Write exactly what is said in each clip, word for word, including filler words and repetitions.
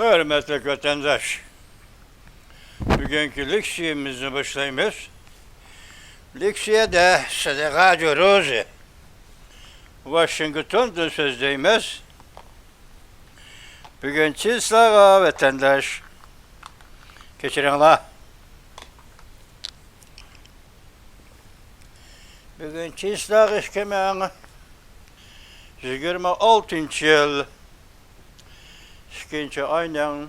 ھۆرمەتلىك ۋەتەنداش، بۈگۈنكى لېكسىيەمىزنى باشلايمىز. لېكسىيەدە سەدەقە جۇرۇزى ۋاشىنگتوندىن سۆزلەيمىز. بۈگۈن چىسلاغا ۋەتەنداش، كەچۈرۈڭلار. بۈگۈن چىسلاغا ئىككى مىڭ يىگىرمە ئالتىنچى يىل ئىككىنچى ئاينىڭ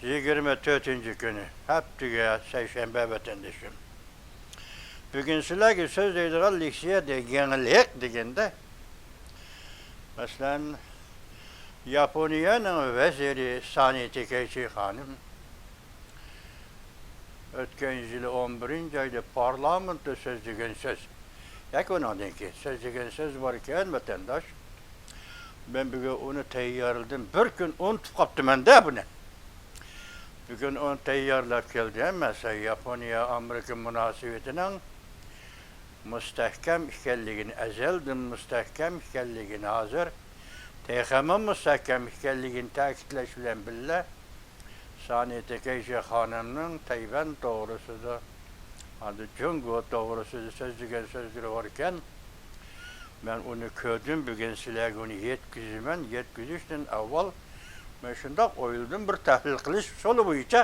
يىگىرمە تۆتىنچى كۈنى، ھەپتىگە سەيشەنبە ۋەتەندىشىم. بۈگۈن سىلەرگە سۆزلەيدىغان لېكسىيە دېگەنلىك دېگەندە، مەسىلەن، ياپونىيەنىڭ ۋەزىرى سانى تېكەيچى خانىم ئۆتكەن يىلى ئون بىرىنچى ئايدا پارلامېنتتا سۆزلىگەن سۆز ياكى ئۇنىڭدىن كېيىن سۆزلىگەن سۆز باركەن، ۋەتەنداش. مەن بۈگۈن ئۇنى تەييارلىدىم. بىر كۈن ئۇنتۇپ قاپتىمەن-دە بۇنى. بۈگۈن ئۇنى تەييارلاپ كەلدىم. مەسىلەن، ياپونىيە ئامېرىكا مۇناسىۋىتىنىڭ مۇستەھكەم ئىكەنلىكىنى، ئەزەلدىن مۇستەھكەم ئىكەنلىكىنى، ھازىر تېخىمۇ مۇستەھكەم ئىكەنلىكىنى تەكىتلەش بىلەن بىللە، سانى تېكەيچى خانىمنىڭ تەيۋەن توغرىسىدا، ھازىر جۇڭگو توغرىسىدا سۆزلىگەن سۆزلىرى باركەن. مەن ئۇنى كۆردۈم، بۈگۈن سىلەرگە ئۇنى يەتكۈزىمەن. يەتكۈزۈشتىن ئاۋۋال مەن شۇنداق ئويلىدىم، بىر تەھلىل قىلىش ئۇسۇلى بويىچە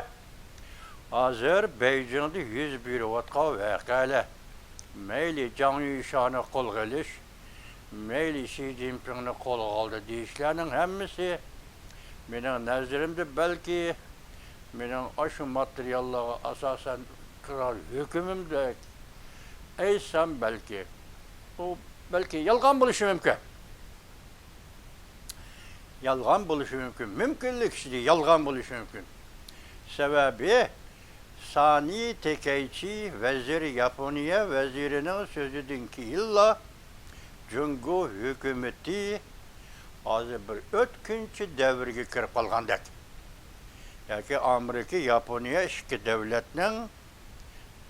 ھازىر بېيجىڭدا يۈز بېرىۋاتقان ۋەقەلەر، مەيلى جاڭ يۈشانى قولغا ئېلىش، مەيلى شى جىنپىڭنى قولغا ئالدى دېيىشلەرنىڭ ھەممىسى مېنىڭ نەزىرىمدە، بەلكى مېنىڭ ئاشۇ ماتېرىياللارغا ئاساسەن قىلغان ھۆكۈمۈمدەك ئېيتسام، بەلكى ئۇ، بەلكى يالغان بولۇشى مۇمكىن. يالغان بولۇشى مۇمكىن. مۇمكىنلىك ئىچىدە يالغان بولۇشى مۇمكىن. سەۋەبى، سانى تېكەيچى ۋەزىر، ياپونىيە ۋەزىرىنىڭ سۆزىدىن كېيىنلا جۇڭگو ھۆكۈمىتى ھازىر بىر ئۆتكۈنچى دەۋرگە كىرىپ قالغاندەك. ياكى ئامېرىكا، ياپونىيە ئىككى دۆلەتنىڭ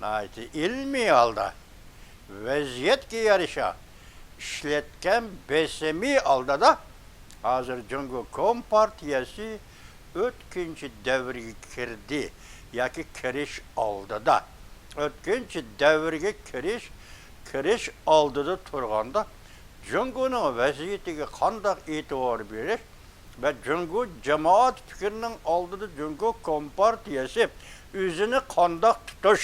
ناھايىتى ئىلمىي ھالدا، ۋەزىيەتكە يارىشا ئىشلەتكەن بېسىمى ئالدىدا، ھازىر جۇڭگو كومپارتىيەسى ئۆتكۈنچى دەۋرگە كىردى ياكى كىرىش ئالدىدا. ئۆتكۈنچى دەۋرگە كىرىش، كىرىش ئالدىدا تۇرغاندا، جۇڭگونىڭ ۋەزىيىتىگە قانداق ئېتىبار بېرىش ۋە جۇڭگو جامائەت پىكرىنىڭ ئالدىدا جۇڭگو كومپارتىيەسى ئۆزىنى قانداق تۇتۇش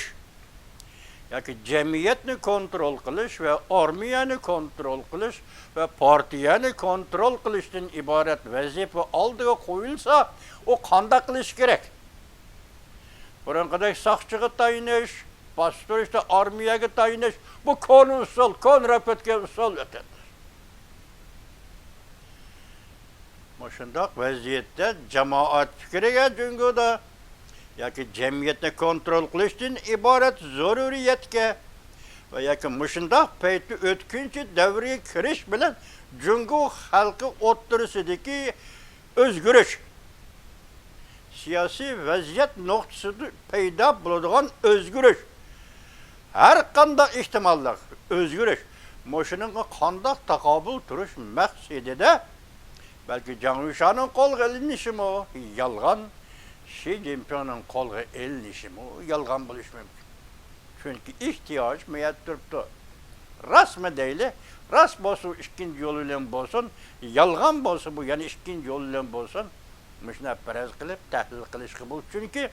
ياكى جەمئىيەتنى كونترول قىلىش ۋە ئارمىيەنى كونترول قىلىش ۋە پارتىيەنى كونترول قىلىشتىن ئىبارەت ۋەزىپە ئالدىغا قويۇلسا، ئۇ قانداق قىلىشى كېرەك؟ بۇرۇنقىدەك ساقچىغا تايىنىش، باستۇرۇشتا ئارمىيەگە تايىنىش، بۇ كونا ئۇسۇل، كونىراپ كەتكەن ئۇسۇل ئىكەن. مۇشۇنداق ۋەزىيەتتە جامائەت پىكرىگە جۇڭگودا ياكى جەمئىيەتنى كونترول قىلىشتىن ئىبارەت زۆرۈرىيەتكە ۋە ياكى مۇشۇنداق پەيتتە ئۆتكۈنچى دەۋرگە كىرىش بىلەن جۇڭگو خەلقى ئوتتۇرىسىدىكى ئۆزگىرىش، سىياسىي ۋەزىيەت نۇقتىسىدا پەيدا بولىدىغان ئۆزگىرىش، ھەر قانداق ئېھتىماللىق ئۆزگىرىش، مۇشۇنىڭغا قانداق تاقابىل تۇرۇش مەقسىتىدە، بەلكى جاڭ يۈشانىڭ قولغا ئېلىنىشىمۇ يالغان، شى جىنپىڭنىڭ قولغا ئېلىنىشىمۇ يالغان بولۇشى مۇمكىن. چۈنكى ئېھتىياج مۇ يەردە تۇرۇپتۇ. راستمۇ دەيلى، راست بولسا ئىككىنچى يول بىلەن بولسۇن، يالغان بولسا بۇ يەنە ئىككىنچى يول بىلەن بولسۇن، مۇشۇنداق پەرەز قىلىپ تەھلىل قىلىشقا بولىدۇ. چۈنكى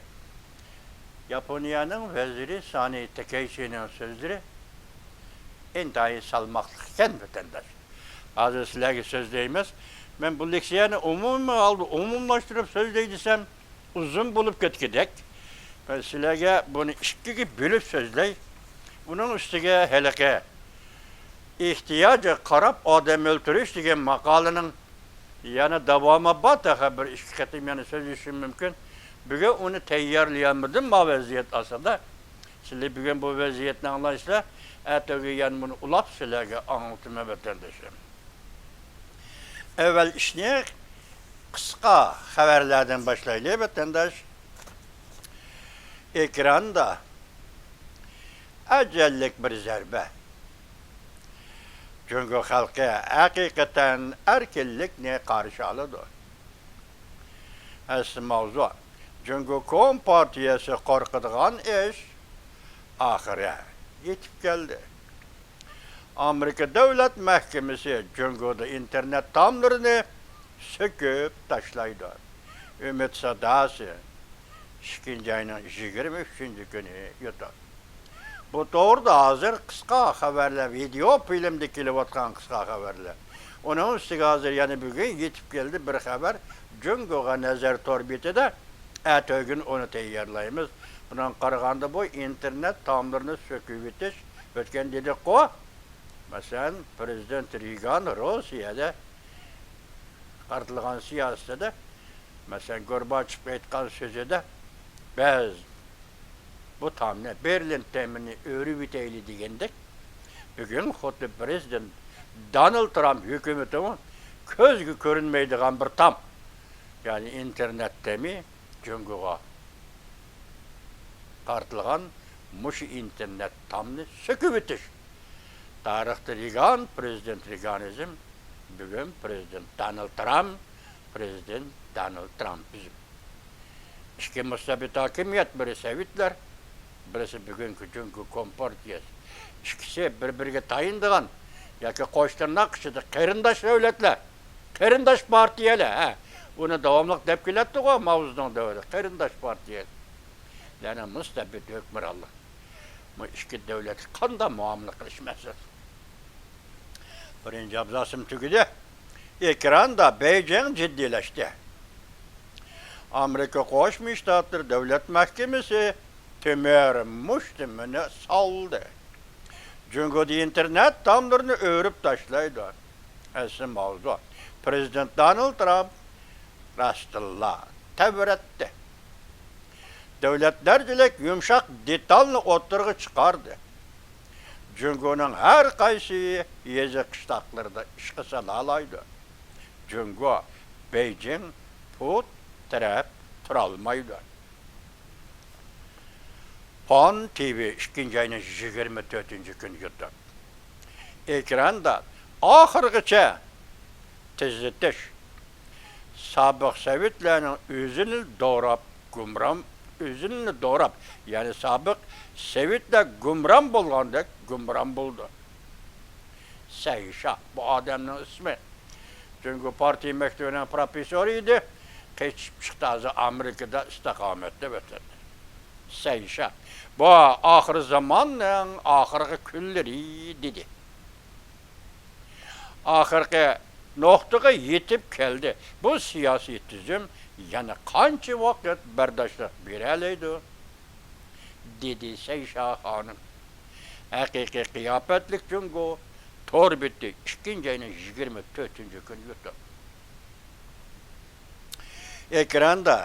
ياپونىيەنىڭ ۋەزىرى سانى تېكەيچىنىڭ سۆزلىرى ئىنتايىن سالماقلىق ئىكەن، ۋەتەنداش. ھازىر سىلەرگە سۆزلەيمىز. مەن بۇ لېكسىيەنى ئومۇمىي ھالدا ئومۇملاشتۇرۇپ سۆزلەي دېسەم، ئۇزۇن بولۇپ كەتكۈدەك. مەن سىلەرگە بۇنى ئىككىگە بۆلۈپ سۆزلەي. ئۇنىڭ ئۈستىگە ھېلىقى ئېھتىياجغا قاراپ ئادەم ئۆلتۈرۈش دېگەن ماقالىنىڭ يەنە داۋامى بار، تېخى بىر ئىككى قېتىم يەنە سۆزلىشىم مۇمكىن. بۈگۈن ئۇنى تەييارلىيالمىدىم، ما ۋەزىيەت ئاستىدا. سىلەر بۈگۈن بۇ ۋەزىيەتنى ئاڭلايسىلەر، ئەتىگە يەنە بۇنى ئۇلاپ سىلەرگە ئاڭلىتىمەن، ۋەتەنداشلىرىم. ئەۋۋەل ئىشنى قىسقا خەۋەرلەردىن باشلايلى، ۋەتەنداش. ئېكراندا ئەجەللىك بىر زەربە. جۇڭگو خەلقى ھەقىقەتەن ئەركىنلىكنى قارشى ئالىدۇ. ئەسلى ماۋزۇ، جۇڭگو كومپارتىيەسى قورقىدىغان ئىش ئاخىرى يېتىپ كەلدى. ئامېرىكا دۆلەت مەھكىمىسى جۇڭگودا ئىنتېرنېت تاملىرىنى سۆكۈپ تاشلايدۇ. ئۈمىد ساداسى، ئىككىنچى ئاينىڭ يىگىرمە ئۈچىنچى كۈنى يۇتۇپ. بۇ توغرىدا ھازىر قىسقا خەۋەرلەر، ۋىدېئو فىلىمدە كېلىۋاتقان قىسقا خەۋەرلەر. ئۇنىڭ ئۈستىگە ھازىر يەنە بۈگۈن يېتىپ كەلدى بىر خەۋەر، جۇڭگوغا نەزەر تور بېتىدە. ئەتىگۈن ئۇنى تەييارلايمىز. بۇنىڭغا قارىغاندا، بۇ ئىنتېرنېت تاملىرىنى سۆكۈۋېتىش، ئۆتكەن دېدۇققۇ. مەسىلەن، پىرېزىدېنت رېيگان روسىيەدە قارىتىلغان سىياسىتىدە، مەسىلەن، گورباچېۋ ئېيتقان سۆزىدە، بىز بۇ تامنى، بېرلىن تېمىنى ئۆرۈۋېتەيلى دېگەندەك، بۈگۈن خۇددى پىرېزىدېنت دونالد ترامپ ھۆكۈمىتىمۇ كۆزگە كۆرۈنمەيدىغان بىر تام، يەنى ئىنتېرنېت تېمى جۇڭگوغا قارىتىلغان مۇشۇ ئىنتېرنېت تامنى سۆكۈۋېتىش. تارىختا رېگان، پىرېزىدېنت رېگانىزم، بۈگۈن پىرېزىدېنت دونالد ترامپ، پىرېزىدېنت دونالد ترامپىزم. ئىككى مۇستەبىت ھاكىمىيەت، بىرى سوۋېتلار، بىرسى بۈگۈنكى جۇڭگو كومپارتىيەسى. ئىككىسى بىر-بىرىگە تايىنىدىغان ياكى قوش تىرناق ئىچىدە قېرىنداش دۆلەتلەر، قېرىنداش پارتىيەلەر، ھە، ئۇنى داۋاملىق دەپ كېلەتتىغۇ ماۋزېدۇڭ دەۋرىدە، قېرىنداش پارتىيەلەر. يەنى مۇستەبىت ھۆكۈمرانلار. بۇ ئىككى دۆلەتكە قانداق مۇئامىلە قىلىش مەسىلىسى. بىرىنچى ئابزاسىم تۈگىدى. ئېكراندا بېيجىڭ جىددىيلەشتى. ئامېرىكا قوشما شتاتلىرى دۆلەت مەھكىمىسى تۆمۈر مۇشتىمىنى سالدى. جۇڭگودا ئىنتېرنېت تاملىرىنى ئۆرۈپ تاشلايدۇ. ئەسلى ماۋزۇ، پىرېزىدېنت دونالد ترامپ راستتىنلا تەۋرەتتى. دۆلەت دەرىجىلىك يۇمشاق دېتالنى ئوتتۇرىغا چىقاردى. جۇڭگونىڭ ھەر قايسى يېزا قىشلاقلىرىدا ئىشقا سالالايدۇ. جۇڭگو، بېيجىڭ پۇت تىرەپ تۇرالمايدۇ. پون تىۋى، ئىككىنچى ئاينىڭ يىگىرمە تۆتىنچى كۈنى يۇتۇپ. ئېكراندا ئاخىرغىچە تېزلىتىش. سابىق سوۋېتلارنىڭ ئۆزىنى دوراپ گۇمران، ئۆزىنى دوراپ، يەنى سابىق سوۋېتلار گۇمران بولغاندەك گۇمران بولىدۇ. سەيشا، بۇ ئادەمنىڭ ئىسمى. جۇڭگو پارتىيە مەكتىۋىنىڭ پروفېسسورى ئىدى. قېچىپ چىقتى، ھازىر ئامېرىكىدا ئىستىقامەتتە ۋەتەندە. سەيشا، بۇ ئاخىر زاماننىڭ ئاخىرقى كۈنلىرى، دېدى. ئاخىرقى نۇقتىغا يېتىپ كەلدى. بۇ سىياسىي تۈزۈم يەنە قانچە ۋاقىت بەرداشلىق بېرەلەيدۇ؟ دېدى سەيشا خانىم. ھەقىقىي قىياپەتلىك جۇڭگو تور بېتى، ئىككىنچى ئاينىڭ يىگىرمە تۆتىنچى كۈنى يۇتۇپ. ئېكراندا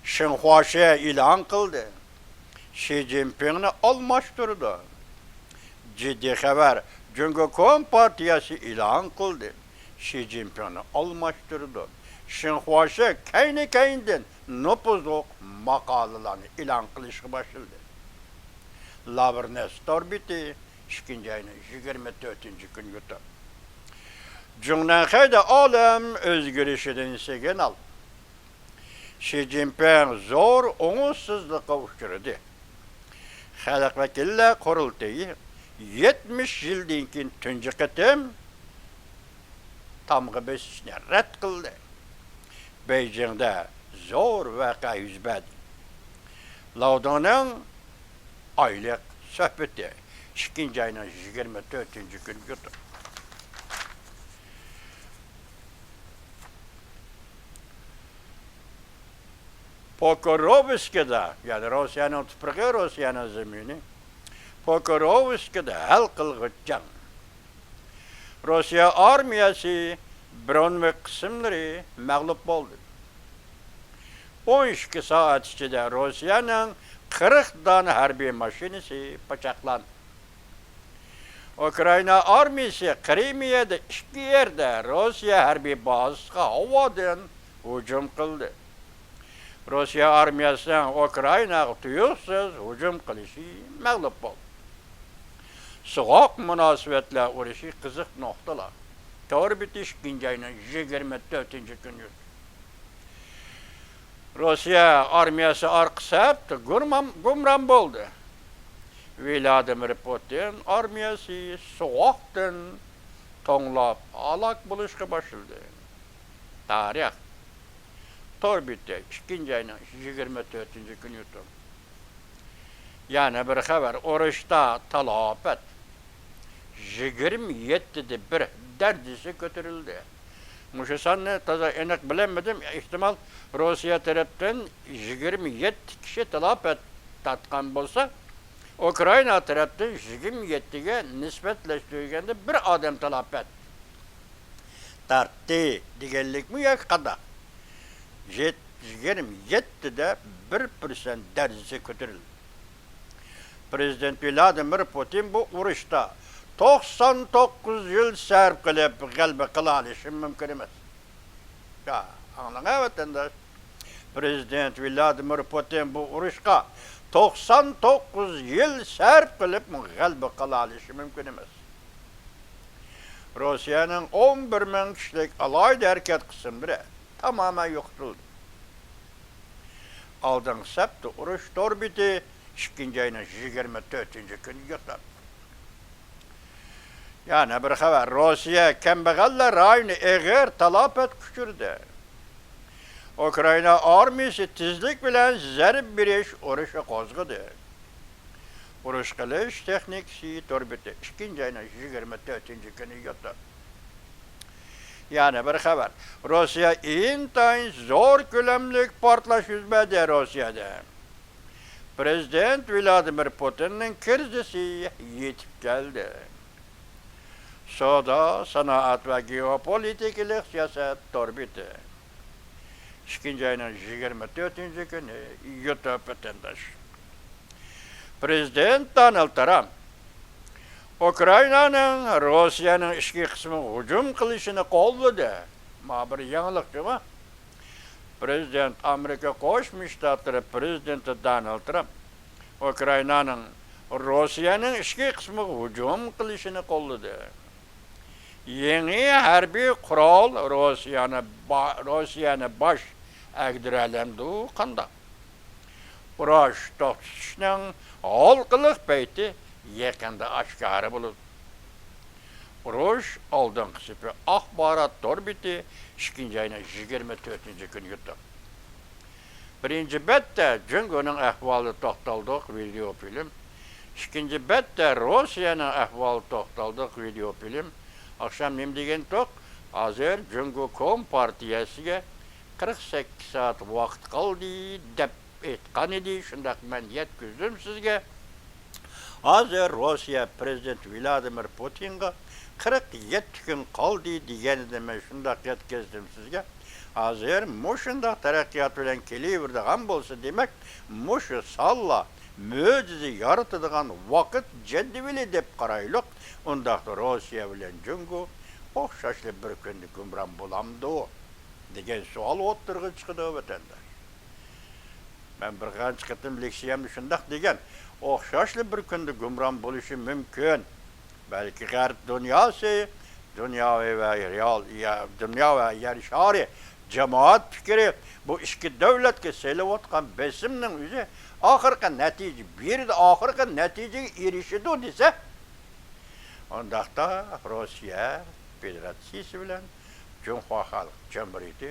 شىنخۇاشې ئېلان قىلدى. شى جىنپىڭنى ئالماشتۇرىدۇ. جىددىي خەۋەر، جۇڭگو كومپارتىيەسى ئېلان قىلدى. شى جىنپىڭنى ئالماشتۇرىدۇ. شىنخۇاشې كەينى-كەينىدىن نوپۇزلۇق ماقالىلارنى ئېلان قىلىشقا باشلىدى. لاۋرنېس تور بېتى، ئىككىنچى ئاينىڭ يىگىرمە تۆتىنچى كۈنى يۇتۇپ. جۇڭنەنخەيدە ئالەم ئۆزگىرىشىدىن سىگنال. شى جىنپىڭ زور ئوڭۇشسىزلىققا ئۇچرىدى. خەلق ۋەكىللەر قۇرۇلتىيى يەتمىش يىلدىن كېيىن تۇنجى قېتىم تامغا بېسىشنى رەت قىلدى. بېيجىڭدە زور ۋەقە يۈز بەردى. لاۋدىڭنىڭ ئايلىق سۆھبىتى، ئىككىنچى ئاينىڭ يىگىرمە تۆتىنچى كۈنى يۇتۇپ. پوكروۋسكىدا، يەنى روسىيەنىڭ تۇپرىقى، روسىيەنىڭ زېمىنى، پوكروۋسكىدا ھەل قىلغۇچ جەڭ. روسىيە ئارمىيەسى برونۋىك قىسىملىرى مەغلۇپ بولدى. ئون ئىككى سائەت ئىچىدە روسىيەنىڭ قىرىق دانە ھەربىي ماشىنىسى پىچاقلاندى. ئۇكرائىنا ئارمىيىسى قىرىمىيەدە ئىككى يەردە روسىيە ھەربىي بازىسىغا ھاۋادىن ھۇجۇم قىلدى. روسىيە ئارمىيەسىنىڭ ئۇكرائىناغا تۇيۇقسىز ھۇجۇم قىلىشى مەغلۇپ بولدى. سوغۇق مۇناسىۋەتلەر ئۇرۇشى، قىزىق نۇقتىلار. تور بېتى، ئىككىنچى ئاينىڭ يىگىرمە تۆتىنچى كۈنى. روسىيە ئارمىيەسى ئارقا سەپتە گۇرمام-، گۇمران بولدى. ۋلادىمىر پۇتىن ئارمىيەسى سوغۇقتىن توڭلاپ ھالاك بولۇشقا باشلىدى. تارىخ. تور بېتى، ئىككىنچى ئاينىڭ يىگىرمە تۆتىنچى كۈنى يۇتۇم. يەنە بىر خەۋەر، ئۇرۇشتا تالاپەت يىگىرمە يەتتىدە بىر دەرىجىسى كۆتۈرۈلدى. مۇشۇ ساننى تازا ئېنىق بىلەلمىدىم. ئېھتىمال، روسىيە تەرەپتىن يىگىرمە يەتتە كىشى تالاپەت تارتقان بولسا، ئۇكرائىنا تەرەپتىن يىگىرمە يەتتىگە نىسبەتلەشتۈرگەندە بىر ئادەم تالاپەت تارتتى دېگەنلىكمۇ ياكى قانداق؟ يىگىرمە يەتتىدە بىر پىرسەنت دەرىجىسى كۆتۈرۈلدى. پرېزىدېنت ۋلادىمىر پۇتىن بۇ ئۇرۇشتا توقسان توققۇز يىل سەرپ قىلىپ غەلىبە قىلالىشى مۇمكىن ئەمەس. يا، ئاڭلاڭە، ۋەتەنداش. پرېزىدېنت ۋلادىمىر پۇتىن بۇ ئۇرۇشقا توقسان توققۇز يىل سەرپ قىلىپمۇ غەلىبە قىلالىشى مۇمكىن ئەمەس. روسىيەنىڭ ئون بىر مىڭ كىشىلىك ئالاھىدە ھەرىكەت قىسىملىرى تامامەن يوقىتىلدى. ئالدىنقى سەپتە ئۇرۇش تور بېتى ئىككىنچى ئاينىڭ يىگىرمە تۆتىنچى كۈنى يوتاپ. يەنە بىر خەۋەر، روسىيە كەمبەغەللەر رايونى ئېغىر تالاپەتكە ئۇچرىدى. ئۇكرائىنا ئارمىيىسى تېزلىك بىلەن زەربە بېرىش ئۇرۇشى قوزغىدى. ئۇرۇش قىلىش تېخنىكىسى تور بېتى ئىككىنچى ئاينىڭ يىگىرمە تۆتىنچى كۈنى يوتاپ. يەنە بىر خەۋەر، روسىيە ئىنتايىن زور كۆلەملىك پارتلاش يۈز بەردى روسىيەدە. پرېزىدېنت ۋلادىمىر پۇتىننىڭ كىرىزىسى يېتىپ كەلدى. سودا، سانائەت ۋە گېئوپولىتىكىلىق سىياسەت تور بېتى. ئىككىنچى ئاينىڭ يىگىرمە تۆتىنچى كۈنى يۇتۇپ ۋەتەنداش. پرېزىدېنت دونالد ترامپ ئۇكرائىنانىڭ روسىيەنىڭ ئىچكى قىسمىغا ھۇجۇم قىلىشىنى قوللىدى. ما بىر يېڭىلىق جۇما. پرېزىدېنت، ئامېرىكا قوشما شتاتلىرى پرېزىدېنتى دونالد ترامپ ئۇكرائىنانىڭ روسىيەنىڭ ئىچكى قىسمىغا ھۇجۇم قىلىشىنى قوللىدى. يېڭى ھەربىي قورال روسىيەنى با-، روسىيەنى باش ئەگدۈرەلەمدۇ قانداق؟ ئۇرۇش توختىتىشنىڭ ھالقىلىق پەيتى يېقىندا ئاشكارا بولىدۇ. ئۇرۇش ئالدىنقى سېپى ئاخبارات تور بېتى ئىككىنچى ئاينىڭ يىگىرمە تۆتىنچى كۈنى يۇتۇپ. بىرىنچى بەتتە جۇڭگونىڭ ئەھۋالىدا توختالدۇق، ۋىدېئو فىلىم. ئىككىنچى بەتتە روسىيەنىڭ ئەھۋالىدا توختالدۇق، ۋىدېئو فىلىم. ئاخشام نېمە دېگەنتۇق؟ ھازىر جۇڭگو كومپارتىيەسىگە قىرىق سەككىز سائەت ۋاقىت قالدى دەپ ئېيتقان ئىدى، شۇنداق مەن يەتكۈزدۈم سىزگە. ھازىر روسىيە پرېزىدېنتى ۋلادىمىر پۇتىنغا قىرىق يەتتە كۈن قالدى دېگەنىدى، مەن شۇنداق يەتكۈزدۈم سىزگە. ھازىر مۇشۇنداق تەرەققىيات بىلەن كېلىۋېرىدىغان بولسا، دېمەك، مۇشۇ سانلار مۆجىزە يارىتىدىغان ۋاقىت جەدۋىلى دەپ قارايلۇق. ئۇنداقتا روسىيە بىلەن جۇڭگو ئوخشاشلا بىر كۈندە گۇمران بولامدۇ دېگەن سوئال ئوتتۇرىغا چىقىدۇ، ۋەتەنداش. مەن بىر قانچە قېتىم لېكسىيەمدە شۇنداق دېگەن، ئوخشاشلا بىر كۈندە گۇمران بولۇشى مۇمكىن. بەلكى غەرب دۇنياسى، دۇنياۋى ۋە رېئال، يا-، دۇنيا ۋە يەر شارى جامائەت پىكرى بۇ ئىككى دۆلەتكە سېلىۋاتقان بېسىمنىڭ ئۆزى ئاخىرقى نەتىجە، بىرىدە ئاخىرقى نەتىجىگە ئېرىشىدۇ دېسە، ئۇنداقتا روسىيە فېدېراتسىيىسى بىلەن جۇڭخۇا خەلق جۇمھۇرىيىتى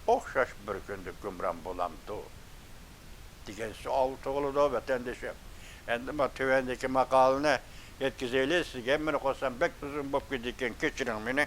ئوخشاش بىر كۈندە گۇمران بولامدۇ؟ دېگەن سوئال تۇغۇلىدۇ، ۋەتەندىشىم. ئەمدى ما تۆۋەندىكى ماقالىنى يەتكۈزەيلى سىزگە. مېنى قوشسام بەك ئۇزۇن بولۇپ كېتىدىكەن، كەچۈرۈڭ مېنى.